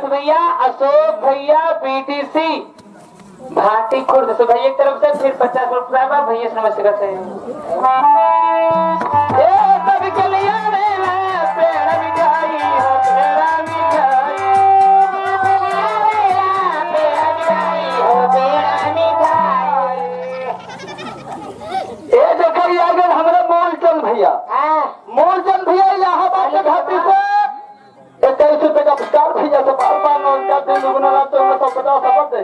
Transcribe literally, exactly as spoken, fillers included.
भैया, अशोक भैया, बीडीसी भाटी खुर्द से भैया एक तरफ से, फिर पचास रुपया बा भैया से नमस्कार से। ए, तब के लिए मेरा पेड़ा मिठाई हो, पेड़ा मिठाई। ए, देखा, ये आ गए हमारे मूलचंद भैया। हाँ। मूलचंद भैया इलाहाबाद के घाटी से। ए, कैसे तक अवतार भैया से बार बार नौ चार दिन दुगुना रात तो उन्हें सब पचास खबर दे।